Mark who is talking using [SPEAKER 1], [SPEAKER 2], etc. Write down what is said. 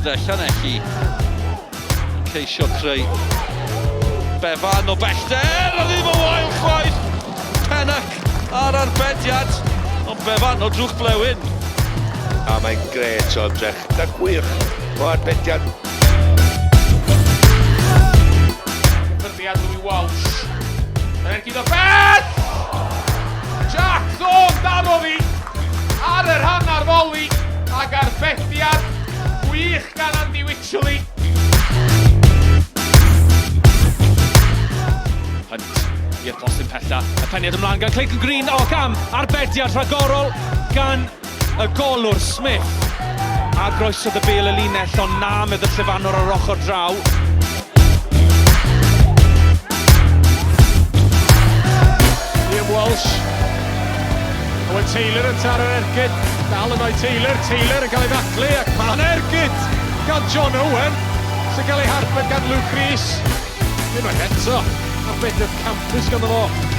[SPEAKER 1] gyda Llanelli yn ceisio creu Bevan o bellter, a ddim yn wael chwaith! Pennock ar arbediad, ond Bevan o drwch blewyn.
[SPEAKER 2] A mae'n grêt o ymdrech, da gwych o arbediad.
[SPEAKER 3] Cyffyrddiad Louis Walsh. Yn ergyd o bell! Jack Thorne darodd hi ar yr hanner foli ac arbediad gwych gan Andy Wycherley.
[SPEAKER 4] Hunt i'r postyn pella. Y peniad ymlaen gan Clayton Green. O, cam! Arbediad rhagorol gan y golwr Smith. A groesodd y bel y linell, ond na medd y llefanwr ar ochr draw.
[SPEAKER 3] Liam Walsh. Owen Taylor yn taro'r ergyd. Dal yno i Taylor. Taylor yn cael ei ddatlu ac mae'n ergyd gan John Owen sy'n cael ei harbed gan Luke Rees. Unwaith eto, arbediad campus ganddo fo.